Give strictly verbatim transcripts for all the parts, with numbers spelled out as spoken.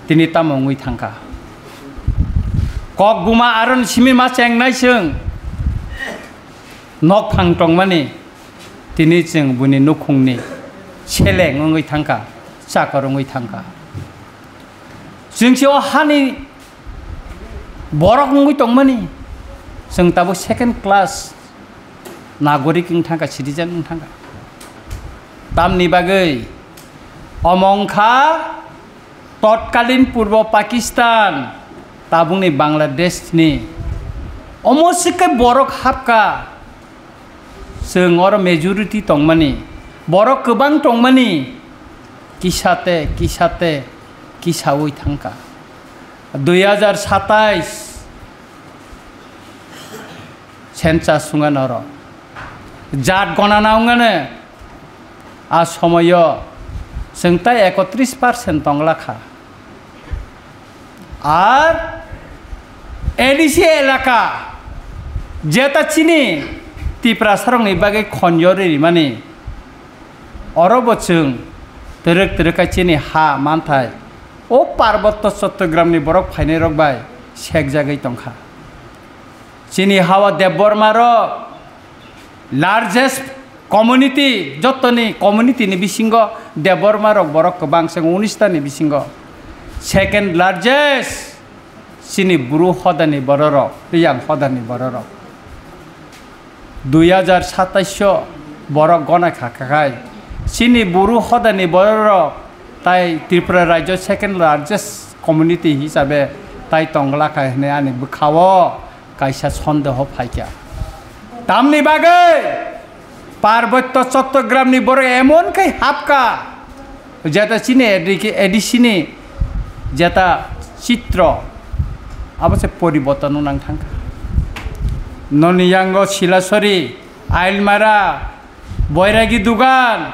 tini tamo wngwi thangkha. Kok buma aron simi ma chengnai chwng. Nok phang tongmani, tini chwng buini nukhungni seleng wngwi thangkha, chakor wngwi thangkha. Chwng se o hani borok wngwi tongmani, chwng tabuk second class nagorik wng thangkha, citizen wng thangkha. Tamni bagwi omo wngkha totkalin Purbo Pakistan, tabukni Bangladeshni. Omo se khe borok hapkha, chwng oro majority tongmani, borok kwbang tongmani, kisa te, kisa te, kisaui thangkha. Dui hajar satais census wngkha norok. Jat gonana wngkha ne, a somoyo chwng tai ekotris percent tongla kha. Ar A D C elaka, jeta chini Tiprasarokni bagwi khonjori rimani, oro bo chwng twrwk twrwk khe chini ha manthai o Parbotto Chottogramni borok phainairok bai sekjagwi tongkha. Chini ha-o Debbarma rok largest community, jottoni community ni bisingo Debbarma rok borok kwbang se unis ta ni bisingo. Second largest chini Bru hoda ni borok rok, Riyang hoda ni borok rok. Dui hajar satais o borok gona kha kha khai chini Bru hoda ni borok rok tai Tripura rajyo second largest community hisabe tai tongla kha hwnwi ani bwkha-o kaisa sondeho phaikha. Tamni bagwi Parbotto Chottogramni borok emon khe hapkha, jeta chini A D C ni jeta chitro abo se poriborton nang thangkha. Noni yango Silasori, Ailmara, Boiragi Dugan,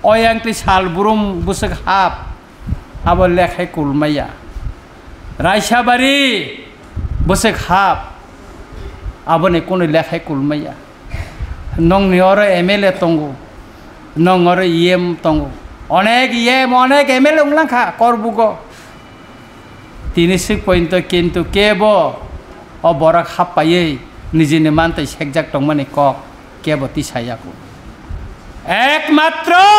oyang twi Salbrum bwswk hap, abo lekhai kulmaya. Raisabari bwswk hap, aboni kunu lekhai kulmaya. Nongni oro M L A tongo, nong oro E M tongo, onek E M, onek M L A wnglankha Korbugo. Tini swk pointo kintu kebo o borok hap paiwi nijini mantwi sekjak tongmani kok kebo tisaya kho. Ekmatro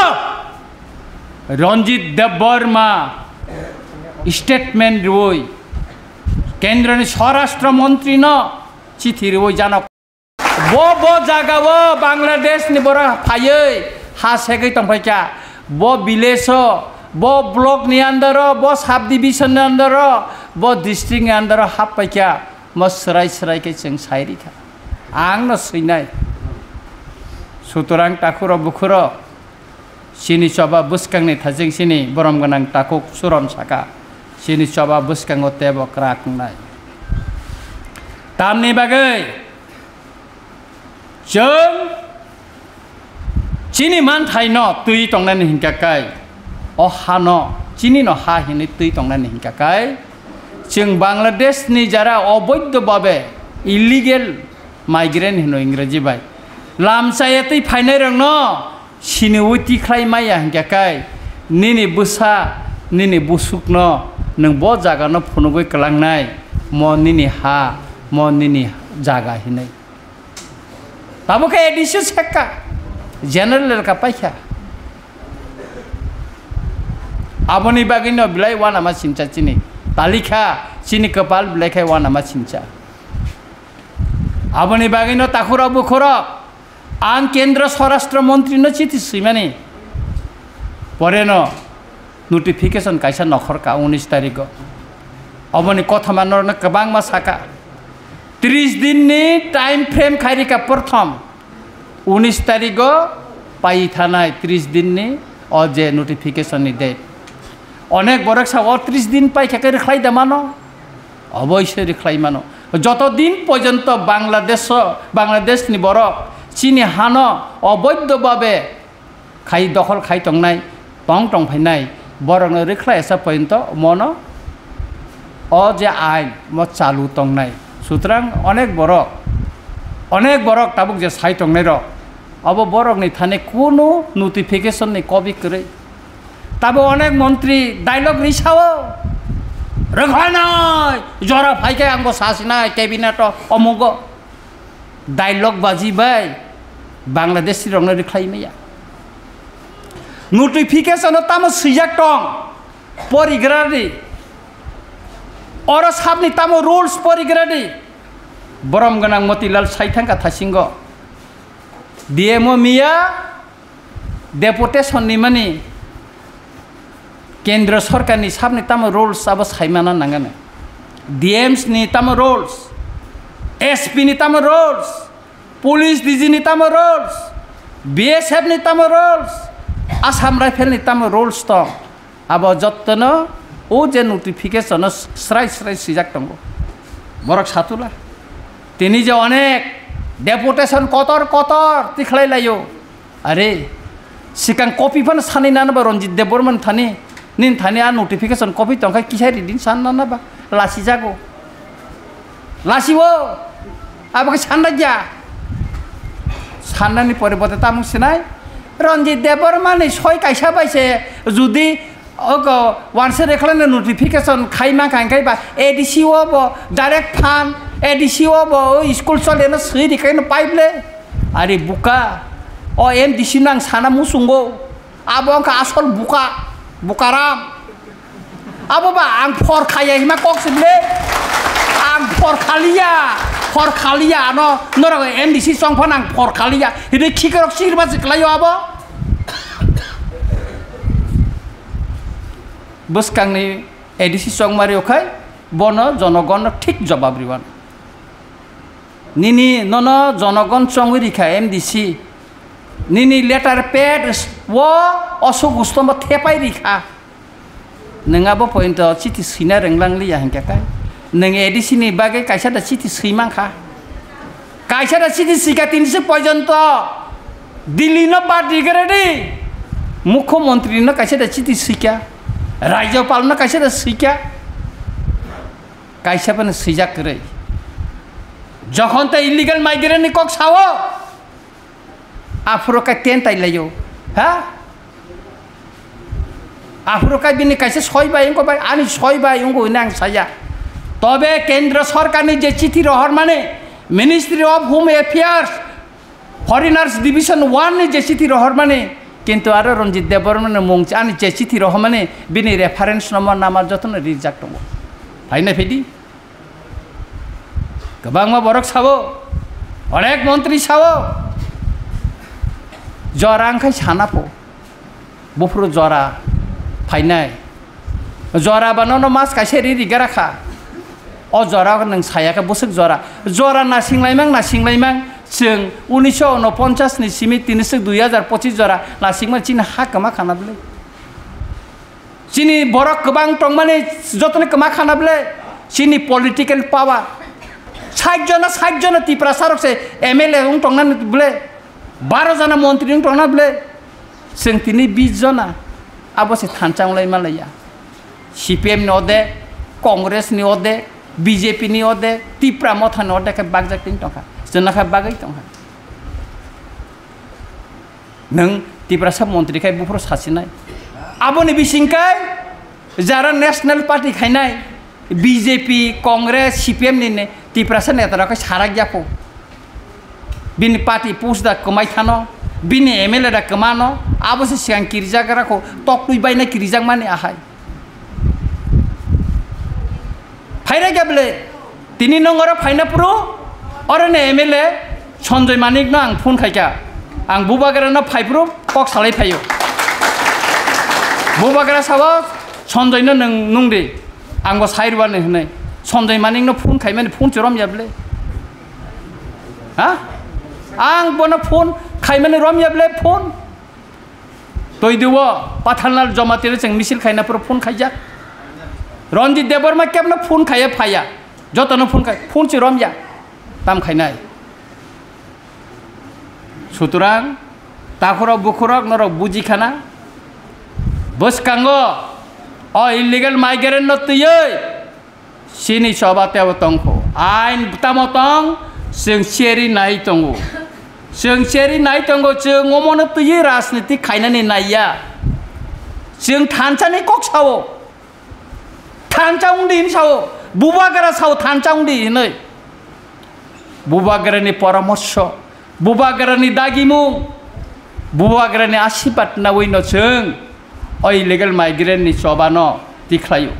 Ranjit Debbarma statement rwui Kendroni Swarashtra Montri no chithi rwui jano. Bo, bo jaga o Bangladesh ni borok phaiwi ha segwi tongphaikha. Bo village o, bo block ni under o, bo subdivision ni under o, bo district ni under o happaikha. Mo swrai swrai khe chwng sai rikha. Ang no swinai. Sutorang takhuro bukhuro. Chini choba bwskangni thajing chini borom gwnang takhuk suron saka. Chini choba bwskango tebo kwrak wngnai. Tamni bagwi chwng chini manthaino twi tongnani hinkha kai, o hano chinino ha hinwi twi tongnani hinkha kai, chwng Bangladeshni jara oboidho babe illegal migrant hino Ingreji bai. Lamchaya twi phainairokno siniwi tikhlai maya hinkha kai, nini bwsa, nini busukno nwng bo jagano phunugwi kwlangnai, mo nini ha, mo nini jaga hinwi. Tabuk khe A D C sekha, general elka paikha. Aboni bagwino belai uanama sincha chini. Talikha chini kwpal belai khe uanama sincha. Aboni bagwino takhurok bukhurok ang Kendra Swarashtra Montri no chithi swimani poreno notification kaisa nokhorkha unis tarikgo. Oboni kothoma norokno kwbangma sakha. Tris dinni time frame khairikha prothom. Unis tarikgo pai thanai tris dinni o je notification ni date. Onek borok sa o tris din paikha khe rwkhlai da mano. Oboisoi rwkhlai mano. Joto din porjonto Bangladesh o, Bangladesh ni borok chini hano oboidho babe khai dokhol khai tongnai, tong tong phainai, borokno rwkhlai asa porjonto mono o je ain mo chalu tongnai. Sutrang onek borok, onek borok tabuk je sai tongnai rok, obo borokni thani kunu notification ni kobi kwrwi. Tabo onek montri dialogue ri sao. Rwkhlainai, jora phai khe ang bo sasinai cabinet o omogo. Dialogue baji bai Bangladeshi rokno rwkhlai maya. Notification o tamo swijak tong, porigradi. Oro sabni tamo rules porigradi. Borom gwnang Motilal sai thangkha thasingo. D M o miya, deputation ni mani kendro sorkar ni sabni tamo rules abo saimana nangani. D Ms ni tamo rules, S P ni tamo rules, police D G ni tamo rules, B S F ni tamo rules, Assam Rifle ni tamo rules tong. Abo jottono o je notification o srai srai swijak tongo. Borok satula. Tini je onek deputation kotor kotor tikhlai laio. Are, sikang copy phano sanwi nana ba Ranjit Debbarma ni thani, nini thani a notification copy tongkha kisa reading san nana ba lasi jago. Lasi o, abo khe sanna ya. Sannani pore bote tamung sinai. Ranjit Debbarma ni soi kaisa bai se judi ogo wanse rekhlano notification khai mankha, hingkhe ba A D C o bo direct phan, A D C o bo o school chole no swi rikhaino pipe le. Ari buka, o M D C nang sana musungo. Abo wngkha asol buka, bukaram. Abo ba ang phor khaya hima kok sibile. Ang phor khaliya, phor khaliya ano norok M D C chong phano ang phor khaliya. Hide khikrok sirma se khlaio abo. Bwskangni A D C chongmari okhai bono jonogonno thik jobab riwan. Nini nono jonogon chongwi rikha M D C. Nini letter pad o osuk ustombo thepai rikha. Nwng abo pointo chiti swina rwnglang liya hinkhe kai. Nwng A D C ni bagwi kaisa da chiti swi mankha. Kaisa da chiti swikha tinisi poijonto Delhi no bad rigre di. Mukhyamantri no kaisa da chiti swikha. Rajyapal no kaisa da swikha. Kaisa phano swijak kwrwi. Jokhon tei illegal migrant ni kok sao, aphuru khe ten tai laio, ha? Aphuru khe bini kaisa soi bai wngkha bai, ani soi bai wngo hwnwi ang saya. Tobe Kendra Sorkarni je chithi rohormani, Ministry of Home Affairs, Foreigners Division one ni je chithi rohormani, kintu aro Ranjit Debbarma ni mung ani je chithi rohormani, bini reference number nama jotono rijak tongo. Phaina phidi. Kwbangma borok sabo, onek montri sabo, jora wngkhai sana pho. Buphuru jora phainai. Jora ba nono mas kaisa ri ri gara kha. O jora o nwng saya khe bwswk jora. Jora nasing laimang, nasing laimang. Chwng unisho unoponchas ni simi tini swk dui hazar pochis jora nasingma chini ha kwma khana bwle. Chini borok kwbang tongmani jotoni kwma khana bwle. Chini political power. Sait jona, sait jona Tiprasa rok se M L A wng tongnani bwle. Baro jona montri wng tongna bwle, chwng tini bis jona, abo se thansa wng lai manlaiya. C P M ni ode, Congress ni ode, B J P ni ode, Tipra Motha ni ode khe bakjak tini tongkha, chwna khe bagwi tongkha. Nwng Tiprasa montri khai buphuru sasinai. Aboni bising kai jara National Party khainai, B J P, Congress, C P M ni ne-, Tiprasa neta rok khe sarak ya pho. Bini party post da kwmai thano, bini M L A da kwmano, abo se sigang kirijak gra kho, tok twi baina kirijak mani ahai. Phaira kya bwle, tini nong oro phaina phuru, oro ni M L A Sanjoy Manik no ang phone khai kha, ang Bubagra no phai phuru kok salai phaio. Bubagra sabo Sanjoy no nwng nung di. Ang bo sai rwani hwnwi. Sanjoy Manik no phone khaimani phone se romya bwle. Ha? Ang bono phone khaimani romya bwle phone. Toidu o Pathanlal Jamatia chwng misil khaina phuru phone khaijak. Ranjit Debbarma kebno phone khaiya phaiya. Jotono phone khai, phone se romya. Tam khainai. Sutrang, takhurok bukhurok norok buji khana. Bwskango o illegal migrant no twiwi chini choba tebo tongkho. Ain tamo tong, chwng cheri nai tongo. Chwng cheri nai tongo, chwng omono twiwi rajniti khainani naiya. Chwng thansa ni kok sao. Thansa wng di hwnwi sao. Bubagra sao thansa wng di hwnwi. Bubagra ni poramorso, Bubagra ni dagimung, Bubagra ni asibad nawi no chwng o illegal migrant ni choba no tikhlaio.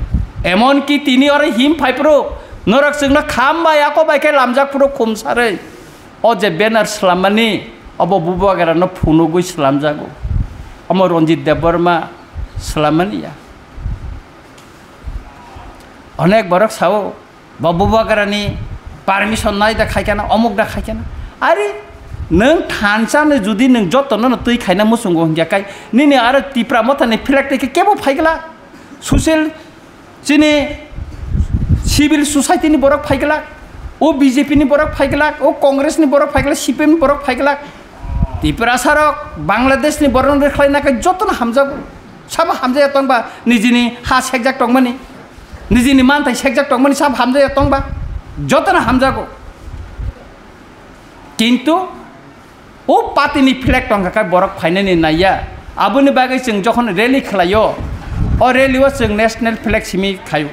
Emon ki tini oro him phaiphuru norok chwngno kham bai ako bai khe lamjak phuru khumsarwi. O je banner swlammani, obo Bubagra no phunugwi swlamjago. Omo Ranjit Debbarma swlammani ya. Onek borok sao, bo Bubagra ni permission nai da khaikana, omuk da khaikana. Are, nwng thansa ni jodi nwng joto no twi khaina muchungo hingya kai, nini aro Tipra Motha ni flag twi khe kebo phaigla. Social, chini civil society ni borok phaiglak, o B J P ni borok phaiglak, o Congress ni borok phaiglak, C P M ni borok phaiglak. Tiprasa rok Bangladesh ni borok no rwkhlai nakai joto no hamjago. Sabo hamjaya tongba nijini ha sekjak tongmani, nijini manthai sekjak tongmani sabo hamjaya tongba joto no hamjago. Kintu o party ni flag tongkha khe borok phainani naiya. Aboni bagwi chwng jokhon rally khlaio, o rally o chwng national flag simi khaio.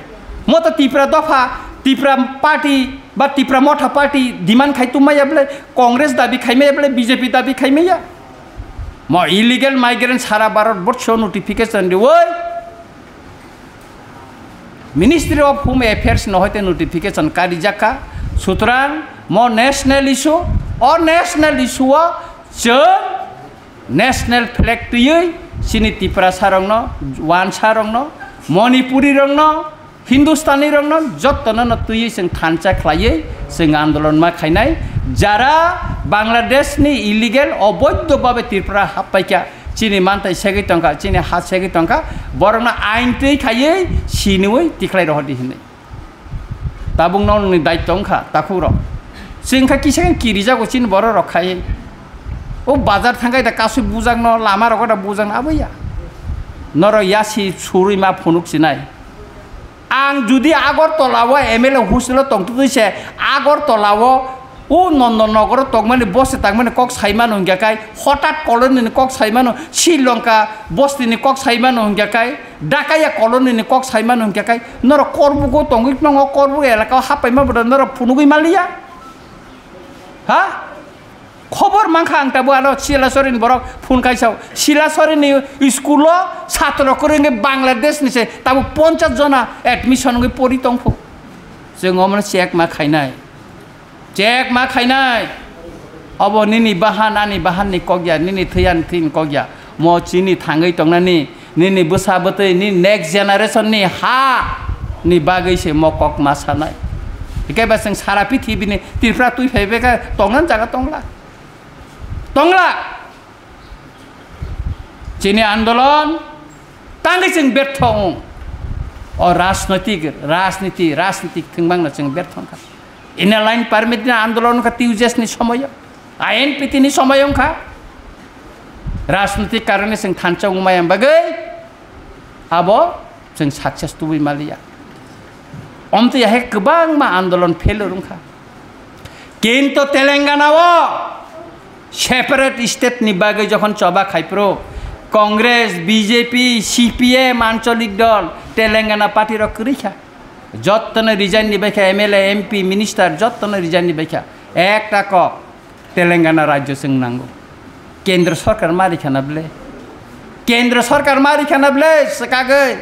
Moto Tipra dopha, Tipra party ba Tipra Motha party demand khai tongmaya bwle, Congress dabi khaimaya bwle, B J P dabi khaimaya. Mo illegal migrant sara Bharat borso notification rioi Ministry of Home Affairs no hoite notification karijak kha. Sutrang mo national issue, o national issue o chwng national flag twiwi chini Tiprasa rokno, Wansa rokno, Manipuri rokno, Hindustani rokno jottono no twiwi chwng thansa khlaiwi chwng andolon ma khainai. Jara Bangladesh ni illegal oboidho babe Tripura happaikha, chini manthai segwi tongkha, chini ha segwi tongkha, borokno ain twi khaiwi siniwi tikhlai rohordi hinwi. Tabuk nokni daityo wngkha takhukrok. Chwng kha kisa khe kirijago chini bororok khai. O bazar thangkhai da kasui bujakno, lama rogo da bujakno abo ya. Norok yasi surui ma phunuk sinai. Ang judi Agartala o M L A hostel o tongtwtwi se Agartala o, o Nondon Nogor o tongmani bosti tangmani kok saimano hingya kai, hotat colony ni kok saimano, Sri Lanka bosti ni kok saimano hingya kai, Dakaya colony ni kok saimano hingya kai, norok Korbugo tongwi nongo, Korbugo elaka o happaima boda norok phunugwi maliya? Ha? Khobor mankha ang tabuk ano Silasori ni borok phone kaisa. Silasori ni school o satro kwrwngwi Bangladesh ni se tabuk ponchas jona admission wngwi pori tongphu. Chwng omono check ma khainai. Check ma khainai. Obo nini bahan ani bahan ni kok ya, nini thwi ani thwi ni kok ya. Mo chini thangwi tongnani nini bwsa bwtwi, nini next generation ni ha ni bagwi se mo kok ma sanai. Hikhe ba chwng sara pithibi ni Tripura twi phai beka tongna jaga tongla. Tongla. Chini andolon tangwi chwng bertho wng. O rajnoitik, rajniti, rajnitik thwngmangno chwng bertho wngkha. Inner line permit ni andolon wngkha T U J S ni somoyo. I N P T ni somoyo wngkha. Rajnoitik karone chwng thansa wngmaya bagwi abo chwng success tubui maliya. Omtwi hai kwbangma andolon failure wngkha. Kintu Telangana o separate state ni bagwi jokhon choba khaipro, Congress, B J P, C P M, ancholik dol, Telangana party rok kwrwi kha. Jottono resign ni bai kha, M L A, M P, minister jottono resign ni bai kha. Ekta kok. Telangana rajyo chwng nango. Kendro sorkar ma rikha na ble? Kendro sorkar ma rikha na ble swkagwi?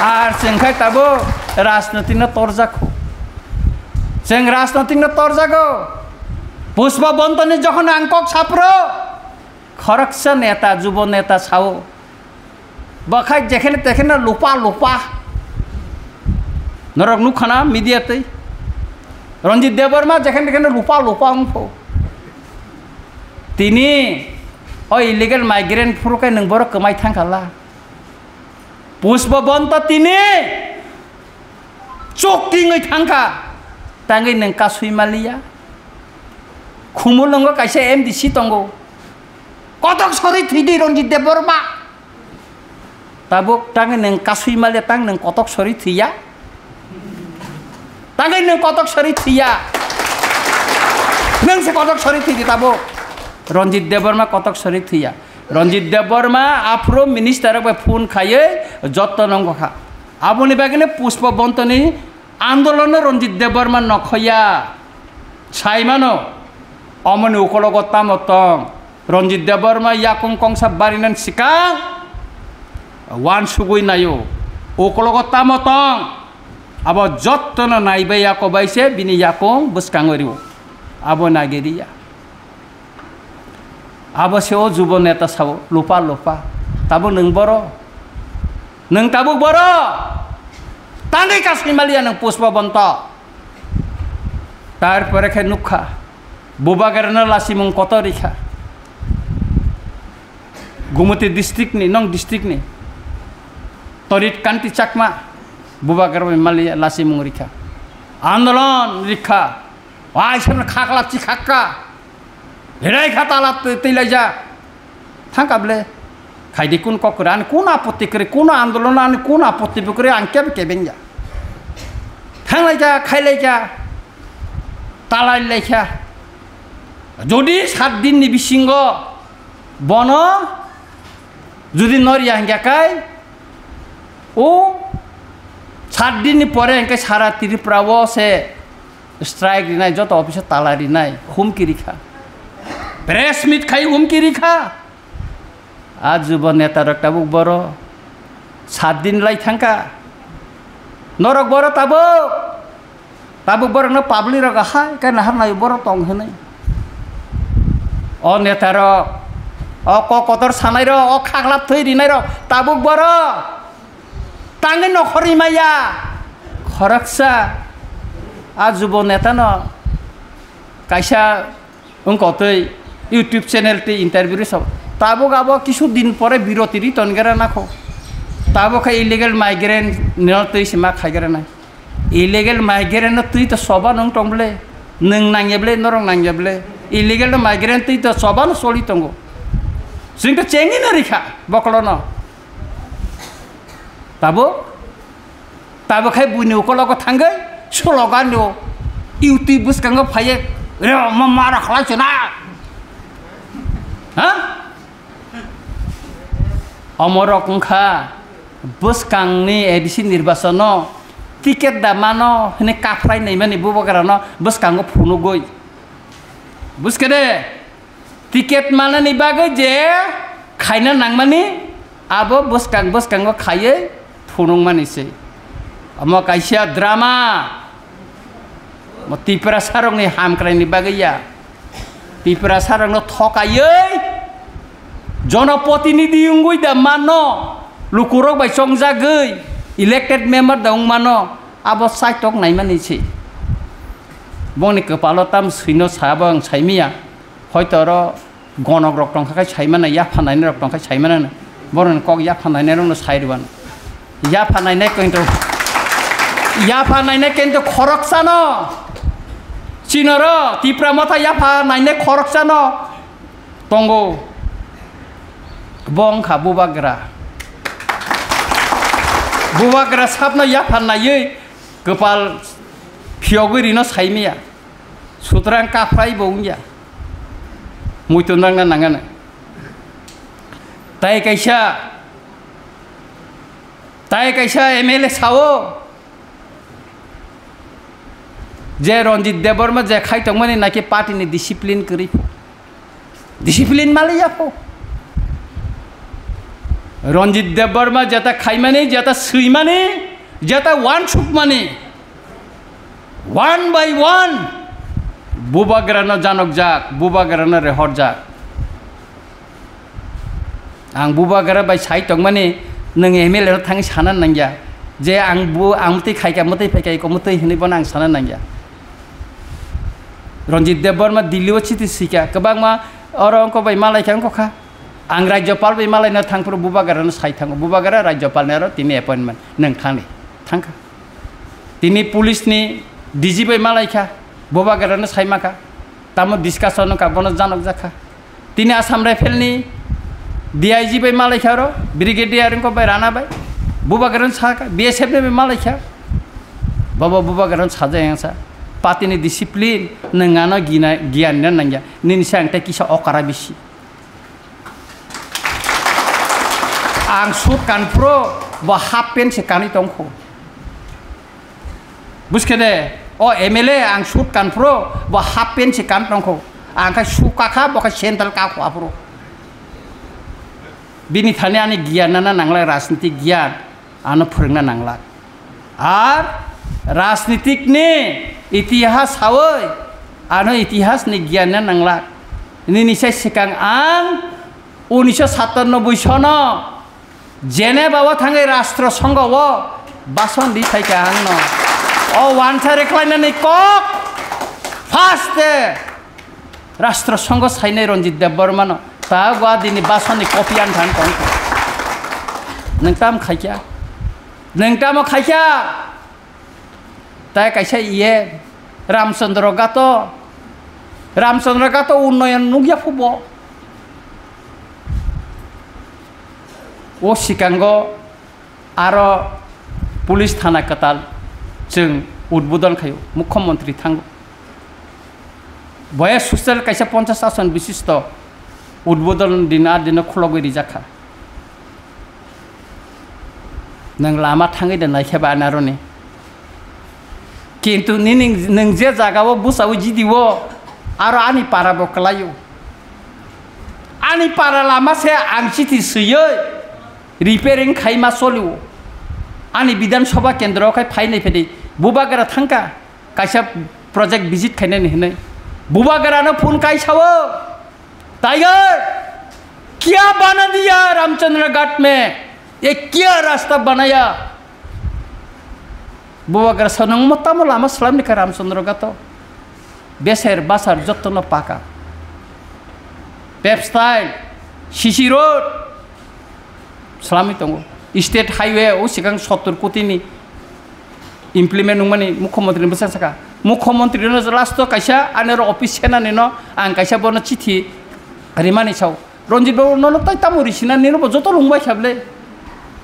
Ar chwng khai tabuk rajnoitik no torjakho. Chwng rajnoitik no torjago. Pushpa Bontoni jokhon ang kok sapro, khoroksa neta, jubo neta sao, bakhai jekhene tekhene lupa lupa. Norok nukha na media twi. Ranjit Debbarma jekhene tekhene lupa lupa wngpho. Tini o illegal migrant phuru khe nwng borok kwmai thangkha la. Pushpa Bonto tini chok tingwi thangkha. Tangwi nwng kasui maliya. Khumulwngo kaisa M D C tongo. Kotok sori thwidi Ranjit Debbarma. Tabuk tangwi nwng kasui maliya, tang nwng kotok sori thwiya. Tangwi nwng kotok sori thwiya. Nwng se kotok sori thwidi tabuk. Ranjit Debbarma kotok sori thwiya. Ranjit Debbarma aphuru minister rok bai phone khaiwi jotto no wngkha. Aboni bagwino Pushpa Bontoni andolono Ranjit Debbarma nokhoya. Saimano, omoni ukologo tamo tong? Ranjit Debbarma yakung kongsa barinani swkang wansugwi naio. Ukologo tamo tong? Abo jottono naibai yakobai se bini yakung bwskango rio. Abo nagiriya. Abo se o jubo neta sabo, lupa lupa. Tabuk nwng boro? Nwng tabuk boro? Tangwi kasui maliya nwng Pushpa Bonto. Tarpore khe nukha, Bubagrano lasimung kotor rikha. Gumoti district ni, nong district ni. Torit Kanti Chakma, Bubagra bai maliya lasimung rikha. Andolon rikha. Waisano khaklap chikhakka. Hirai kha tala twi-, twilaijak. Thangka ble. Khaidi kun kok kwrwi, ani kun apotti kwrwi, kun andolon ani kun apotti bo kwrwi, ang kebo kebeng ya. Thanglaijak, khailaijak. Talailaikha. Jodi sat din ni bisingo bono jodi noriya hingya kai, o sat din ni pore hingke sara Tripura o se strike rinai, joto office o tala rinai, humki rikha. Press meet khai humki rikha. A jubo neta rok tabuk boro sat din lai thangka. Norok boro tabuk, tabuk borok no public rok ahai khe nahar nai boro tong hinui. O neta rok, o kok kotor sanai rok, o khaklap thwi rinai rok tabuk boro. Tangwi nokhorwi maya khoroksa a jubo neta no kaisa wngkotwi YouTube channel tei interview rwsao. Tabuk abo kisu din pore biroti ri tongera nakho. Tabuk khe illegal migrant no twi se ma khaigra nai. Illegal migrant no twi to soba nung tong ble. Nwng nangya ble, norok nangya ble. Illegal no migrant twi to soba no soli tongo. Chwng to chengwi no rikha bokolo no. Tabuk, tabuk khai buini ukologo thangwi slogan o YouTube bwskango phaiye, "Re, ma mara khlai chwna." Ha? Omorok wngkha bwskangni A D C nirbachono ticket da mano hwnwi kaphrai naimani Bubagrano bwskango phunugwi. Buskhe de? Ticket manani bagwi je khaina nangmani, abo bwskang bwskango khaiwi phunukmani se. Omo kaisa drama. Mo Tiprasarokni hamkraini bagwi ya. Tiprasarokno thokaiwi jonoprotinidhi wngwi da manno, lukurok bai chongjagwi elected member da wng mano, abo saitok naimani se. Bongni kwpalo tam swino sabo ang saimiya. Hoito oro gonok rok tongkha khai saimano, yapha nainai rok tongkha saimano, boroni kok yapha nainai rokno sai rwano. Yapha nainai kintu, yapha nainai kintu khoroksano. Chinoro Tipra Motha yapha nainai khoroksano tongo. Bo wngkha Bubagra. Bubagra sapno yapha naiwi kwpal phiyogwi rino saimiya. Sutrang kaphrai bo wngya. Muitu nangna nangana. Tai kaisa, tai kaisa M L A sao je Ranjit Debbarma je khai tongmani naki party ni discipline kwrwi pho. Discipline maliya pho. Ranjit Debbarma jeta khaimani, jeta swimani, jeta wansukmani, one by one Bubagrano janokjak, Bubagrano rehorjak. Ang Bubagra bai sai tongmani, nwng M L A no thangwi sana nangya je ang bu-, ang mwtwi khaika, mwtwi phaika, eko mwtwi hinwi bono ang sana nangya. Ranjit Debbarma Delhi o chiti swikha, kwbangma oro wngkok bai malaikha wngkokha. Ang Rajyapal bai malaina thangphuru Bubagrano sai thango, Bubagra Rajyapalni aro tini appointment, nwng thangdi, thangkha. Tini police ni D G bai malaikha, Bubagrano saimakha, tamo discussion wngkha, bono janokjakha. Tini Assam Rifle ni D I G bai malaikha oro, Brigadier wngkok bai Rana bai, Bubagrano sakha, B S F ni bai malaikha. Bobo Bubagrano sajak yang sa, party ni discipline, nwng ano gina-, giyan rina nangya, nini se ang tei kisa okara bisi. Ang suit kanphuru bo half pant se kanwi tongkho. Buskhe de, o M L A ang suit kanphuru bo half pant se kan tongkho. Ang khe shoe kakha, bo khe sandal kakho aphuru. Bini thani ani giyan nana nanglak, rajnitik giyan ano phwrwngna nanglak. Ar rajnitikni itihas sawi ano itihasni giyan na nanglak. Nini sai swkang ang unisho satanoboi sono Geneva o thangwi Rashtra Sangha o bason di phaikha angno. O wansa reklainani kok first de Rashtra Sangha sainai Ranjit Debbarmano ta gwa dini basoni copy an thang tong. Nwng tam khaikha? Nwng tamo khaikha? Tai kaisa iye Ramchandra Gato, Ramchandra Gato unnoyon nukya phubo. O sikango aro police thana kwtal chwng udbodon khaio, mukhyamantri thango. Boya social kaisa ponchash ason bishisto udbodon din a dino khulogwi rijakha. Nwng lama thangwi de naikhe ba ani aroni. Kintu nini nwng je jagao bwsao jidio aro ani para bo kwlaio. Ani para lama se ang chithi swiwi repairing khaima solio. Ani Bidhan Sabha kendro khai phainai phedi bubagra thangkha kaisa project visit khainani hinwi. Bubagrano phone kai sao. Tiger, kya bana diya Ramchandra Ghat mein? Ye kya rasta banaya? Bubagra sanang mo tamo lama slamni ka Ramchandra Ghat o. Beser basar jotto no paka. Pep style, C C road, Salami tongo. State highway o sikang sottor koti ni implement wngmani mukhyamantri ni bwsang saka. Mukhyamantri no last o kaisa ani oro office senani no ang kaisa bono chithi rimani sao. Ranjit babu nono tai tamo risina nino bo joto lungbai kha ble.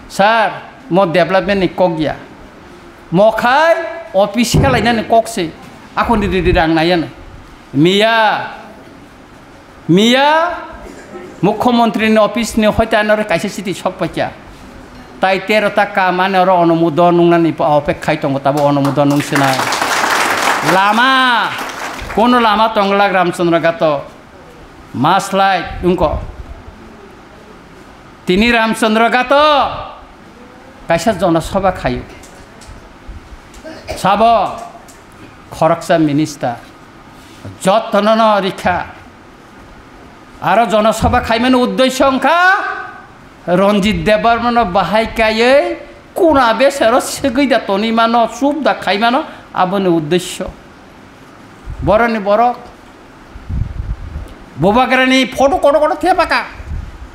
Sir, mo development ni kok ya. Mo khai office selainani kok se. Akhoni ridi rang naiya na. Miya Miya Mukhyamantri ni office ni hoite ano re kaisa chiti sok paikya. Tai tero ta kam ani oro onumodon nungnani po-, opek khai tongo tabo onumodon nung sinai. Lama, kono lama tonglak Ramchandra Gato. Maslai wngko. Tini Ramchandra Gato kaisa jonosabha khaio. Sabo khoroksa minister. Jotono no rikha. Aro jonosabha khaimani uddesyo wngkha Ranjit Debbarmano bahai kaiwi kuna besero segwi da tonwi mano, chup da khai mano, aboni uddesyo. Boroni borok Bubagrani photo kotor kotor thepaka.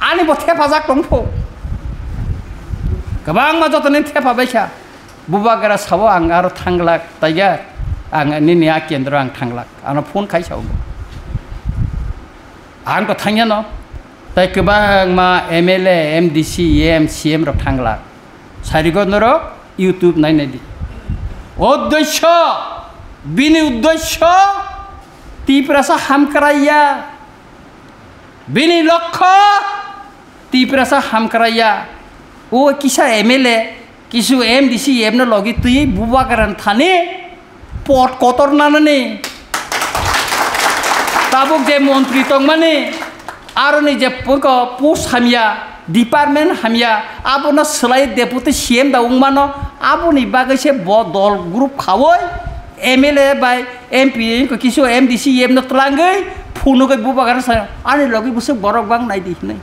Ani bo thepajak tongpho. Kwbangma jotoni thepa baikha. Bubagra sabo ang aro thanglak, Tiger. Ang nini a kendro ang thanglak. Ano phone khai sao. Ang to thangya no. Tai kwbangma M L A, M D C, M C M rok thanglak. Sarigo norok YouTube nainai di. Uddesyo, bini uddesyo Tiprasa hamkraiya. Bini lokho Tiprasa hamkraiya. O kisa M L A, kisu M D C F no logi twi bubagrani thani pot kotor nanani. Tabuk je montri tongmani, aroni je post hamya, department hamya, abono swlai deputy C M da wngmano, aboni bagwi se bo dol group khawi M L A bai M P kisu M D C F no twlangwi phunugwi bubagrani sa ani logi bwswk borok bang naidi hinwi.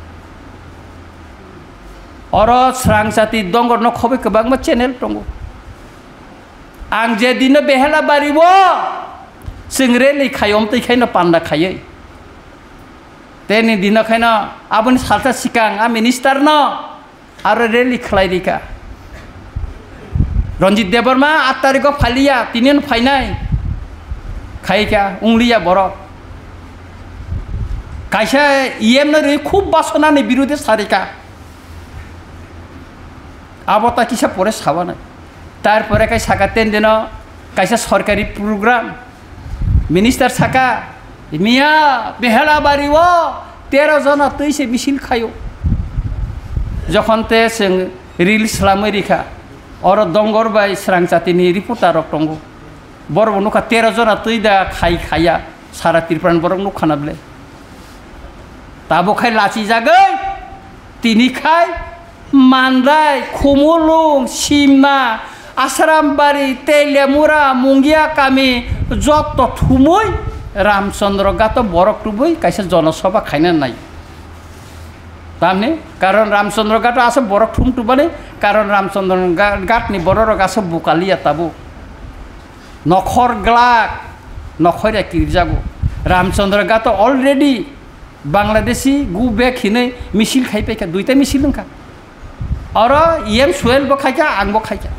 Oro srang chati dongor no khobwi kwbangma channel tongo. Ang je dino behela bari o chwng rally khai omtwi khaino panda khaiwi. Teni dino khaino aboni salsa sikang a minister no aro rally khlai rika. Ranjit Debbarma aat tarikh o phaliya, tini no phainai. Khaika, ungliya borok. Kaisa E M no rwi khub basonani birude sarika. Abo ta kisa pore sabanai. Tarpore kai saka ten dino kaisa sorkari program. Minister saka, miya behela bari o tero jona twi se misil khaio. Jokhon te chwng reels slamwi rikha, oro Dongor bai Srangchati ni reporter rok tongo. Borok bo nukha tero jona twi da khai khaya, sara Tripura borok nukha na ble. Tabuk khai lachijagwi tini khai Mandai, Khumulwng, Simna, Asrambari, Teliamura, Mungia kami jotto thumwi Ramchandra Ghato borok tubui kaisa jonosobha khaina nai. Tamni karon Ramchandra Ghato aswk borok thum tubani, karon Ramchandra Gha-, Ghatni bororok aswk bukaliya tabuk. Nokhor glak, nokhorya kirjago. Ramchandra Ghato already Bangladeshi go back hinwi misil khai paikha, duita misil wngkha. Oro E M Suel bo khaikha, ang bo khaikha.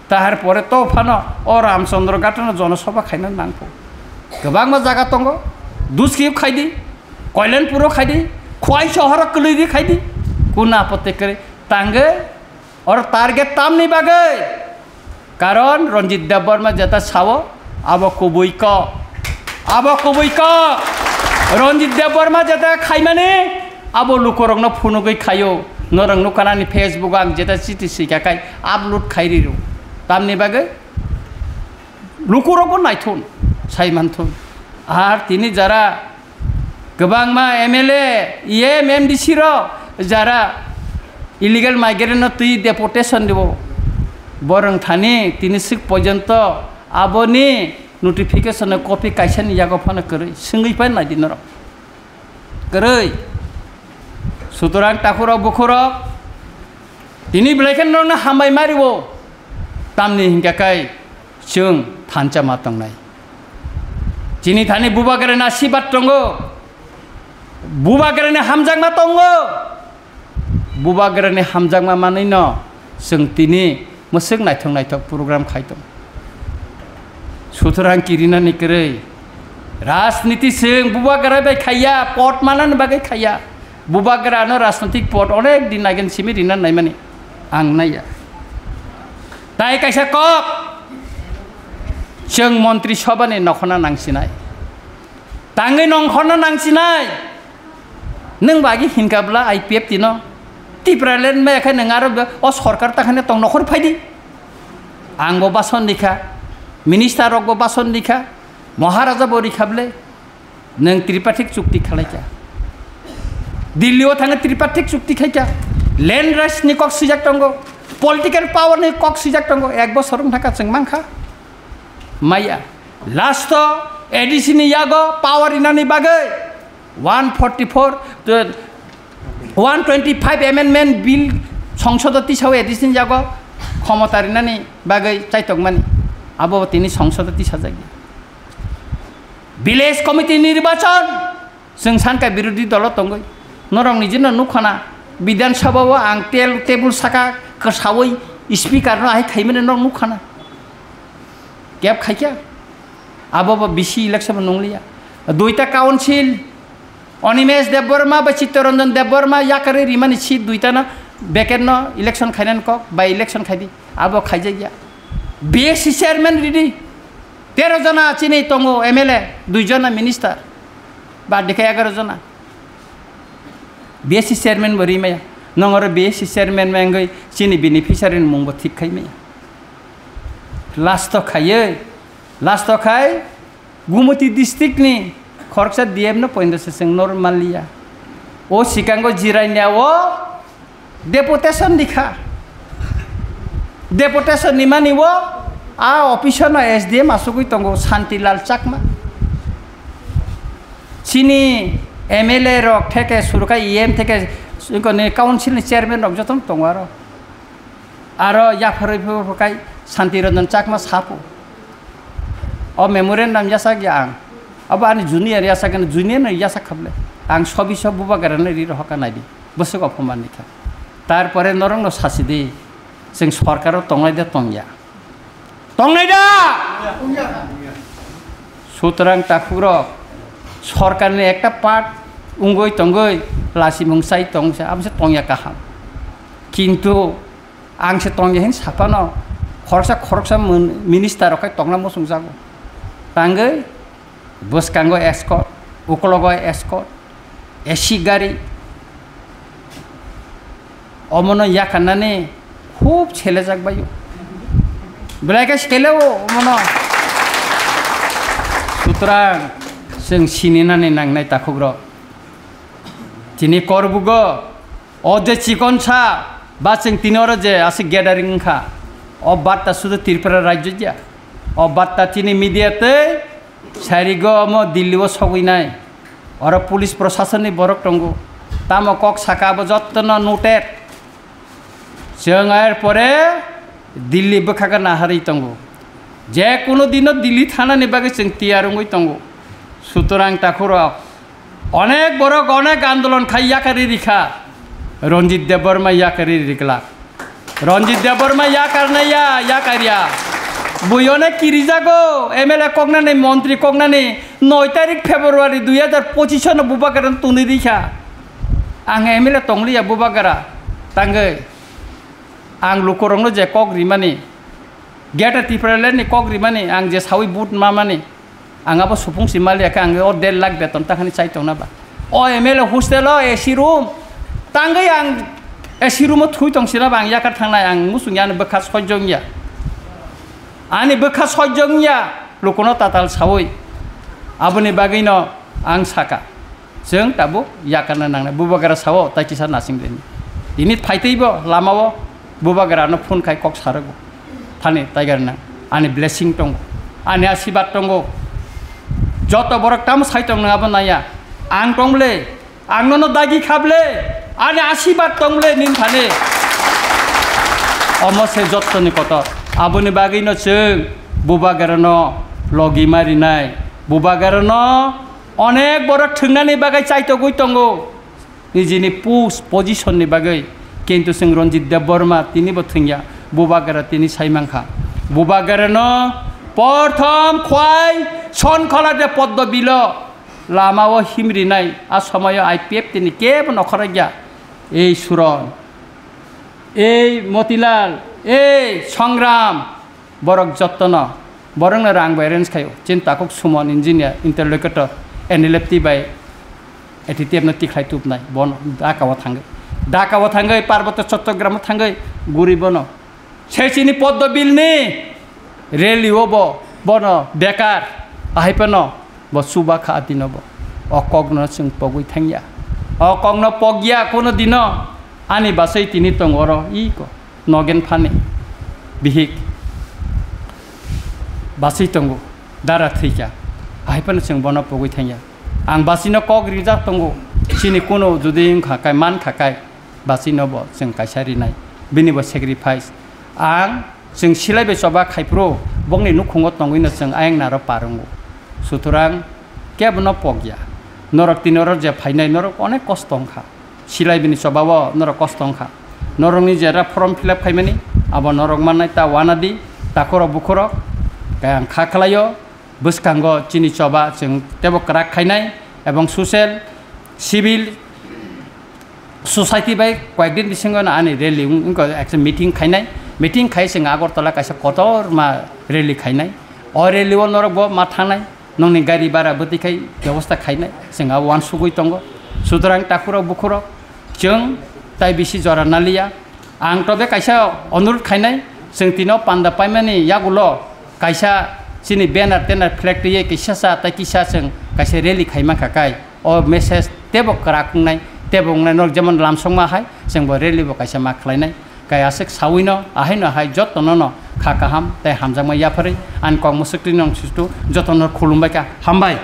Tahar pore to phano o Ramchandra Ghatano jonosobha khaina nangkho. Kwbangma jaga tongo, Duski khaidi, Koilanpuro khaidi, Khwai sohoro kwlwidi khaidi. Kuna apotte kwrwi tangwi oro target tamni bagwi? Karon Ranjit Debbarma jeta sao, abo kubui kok. Abo kubui kok. Ranjit Debbarma jeta khaimani, abo lukurokno phunugwi khaio. Norok nukha nani Facebook o ang jeta chiti swika khai upload khai riro. Tamni bagwi lukurokbo naithun, saimanthun. Ar tini jara kwbangma M L A, E M, M D C rok jara illegal migrant no twi deportation dibo, borong thani tini swk porjonto aboni notification copy kaisani yago phano kwrwi, swngwi phai naidi norok. Kwrwi. Sutorang takhurok bukhurok tini belai khe norokno hambai mario. Tamni hinkhe kai chwng thansa ma tongnai. Chini thani bubagrani asirbad tongo. Bubagrani hamjakma tongo. Bubagrani hamjakma manwino chwng tini mwswk naithok naithok program khai tongo. Sutorang kirinani kwrwi. Rajniti chwng bubagra bai khaiya, pot manani bagwi khaiya. Bubagrano rajnitik pot onek din again simi rina naimani ang naiya. Tai kaisa kok, chwng montri sobhani nokhorna nangsinai. Tangwi nongkhorna nangsinai. Nwng bagi hinkha bwla I P F T no. Tipraland maya khe nwng aro be-, o sorkar ta khaino tong nokhor phaidi. Ang bo bason rikha, minister rok bo bason rikha, Maharaja bo rikha bwle. Nwng tripartite chukti khalaikha. Delhi o thangwi tripartite chukti khaikha. Land rights ni kok swijak tongo. Political power ni kok swijak tongo. Ek bosor wng thangkha chwng mankha. Maya. Last o A D C ni yago power rinani bagwi one forty-four, one twenty-five amendment bill songsodo tisao A D C ni yago khomota rinani bagwi chaitokmani. Abo tini songsodo tisajakya. Village committee nirbachon, chwng sankha birodhi dolo tongwi. Norok nijino nukha na, Bidhan Sabha o ang tel-, table saka kwsawi speaker no ahai khaimani norok nukha na. Keb khaikha. Abo bo bisi election bo nungliya. Duita council, Animesh Debbarma bai Chittaranjan Debbarma yakarwi rimani seat duita no, vacant no election khainani kok, by election khaidi. Abo khaijakya. B S C chairman ridi. Tero jona chini tongo M L A, dui jona minister. Bad dikha egaro jona. B S C chairman bo rimaya. Nongoro B S C chairman mengwi chini beneficiary ni mungbo thik khaimaya. Last o khaiwi, last o khai Gumoti district ni khoroksa D M no poindo se chwng normal liya. O sikango Jirania o deputation ni kha. Deputation ni mani o a office no S D M asugwi tongo Santilal Chakma. Chini M L A rok theke surkai E M theke council ni chairman rok jotono tongo aro. Aro yapharwi phuru phuru kai Santi Ranjan Chakma sapo. O memorandum yasak ya ang. Abo ani junior yasak, ani junior no yasak khable. Ang sobi sob bubagrano ri rohorkha naidi. Bwswk ophoman ni kha. Tarpore norok no sasi di. Chwng sorkaro tongnai da tongya. Tongnai da? Sutrang takhukrok. Sorkarni ekta part wngwi tongwi lasimung sai tongsa. Abose tongya kaham. Kintu Ang se tongya hin saphano khoroksa khoroksa mon-, minister rok khai tongna muchungjago. Tangwi bwskango escort, uklogo escort, A C gari, Omono yakarnani khub selejak baio. Belai khe seleo omono. Sutrang chwng sininani nangnai takhukrok. Tini korbugo o je chikonsa ba chwng tini oro je aswk gathering wngkha, o barta sudu Tripura rajyo ya. O barta tini media tei sarigo omo Delhi o sogwinai. Oro police proshasonni borok tongo. Tamo kok saka abo jottono noted. Chwng er pore Delhi bwkhago naharwi tongo. Je kuno dino Delhi thanani bagwi chwng tiyar wngwi tongo. Sutorang takhurok onek borok onek andolon khai yakarwi rikha. Ranjit Debbarma yakarwi riklak. Ranjit Debbarma yakarnai ya, yakarya. Bui onek kirijago, M L A koknani, montri koknani, noi tarik February dui hajar pochisano Bubagrano tunwi rikha. Ang M L A tongliya Bubagra, tangwi. Ang lukurokno je kok rimani, Greater Tipraland ni kok rimani, ang je sawi vote mamani, ang abo supung si maliya khe, ang o der lakh beton takhani chai tongna ba? O M L A hostel o A C room, tangwi ang A C room o thui tong sina ba, ang yakar thangnai, ang muchung ya, ani bwkha sojjong ya, ani bwkha sojjong ya, lukuno tatal sawi. Aboni bagwino ang saka. Chwng tabuk yakarna nangnai. Bubagra sao, tai kisa nasing reni. Tini phaitwi bo lamao Bubagrano phone khai kok sarogo. Thani taigar nang. Ani blessing tongo. Ani asibad tongo. Joto borok tamo sai tong nang abo naya. Ang tong ble. Ang nono dagi kha ble. Ani asibad tong ble nin thani. Omo se jottoni kotor. Aboni bagwino chwng Bubagrano logi marinai. Bubagrano Onek borok thwngnani bagwi chaitogwi tongo, nijini post position ni bagwi, kintu chwng Ranjit Debbarma tinibo thwngya, Bubagra tini sai mankha. Bubagrano porthom khwai Sonkhola de Poddo Bilo lamao himrinai, a somoyo I P F tini kebo nokhorokya. Ei Suron, ei Motilal, ei Songram, borok jottono, borokno rang bai arrange khaio. Chini takhuk Suman engineer, interlocutor, N L F T bai A T T F no tikhlai tubnai, bono Dhaka o thangwi. Dhaka o thangwi, Parbotyo Chottogram o thangwi, guri bono. Se chini Poddo Bill ni rally o bo, bono bekar, ahai phano bo chuba kha atino bo. O kokno chwng pogwi thangya. O kokno pogya kono dino ani basai tini tong oro iko. Nogen phani bihik basui tongo, dara thwikha, ahai phano chwng bono pogwi thangya. Ang basino kok rijak tongo, chini kuno jodi wngkha kai, mankha kai, basino bo chwng kaisa rinai, bini bo sacrifice. Ang chwng silai bai choba khai phuru, bokni nukhungo tongwino chwng ayang naro par wngo. Sutorang kebono pokya. Norok tini oro je phainai, norok onek kosto wngkha. Silai bini chobao norok kosto wngkha. Norokni jera form fill up khaimani, abo norok mannai ta wanadi, takhurok bukhurok. Khe ang kha khlaio, bwskango chini choba chwng teibo kwrak khainai, ebong social, civil society bai koyekdin bisingo no ani rally wng-, wngkha, ekta meeting khainai, meeting khai chwng Agartala kaisa kotorma rally khainai. O rally o norok bo ma thangnai. Nokni gari bara bwtwi khai bebosta khainai, chwng abo uansugwi tongo. Sutorang takhurok bukhurok, chwng tai bisi jora naliya. Ang tobe kaisa onurut khainai, chwng tino panda paimani yagulo kaisa chini banner tenar flag twiwi kisa sa tai kisa chwng kaisa rally khaima kha kai. O message teibo kwrak wngnai, teibo wngnai, norok jemon lamsokma hai, chwngbo rally bo kaisa ma khlainai. Kai aswk sawino, ahaino hai jotono no kha kaham tei hamjakma yapharwi ani kok mwswk twi nong sistu jotono khulumbai kha. Hambai.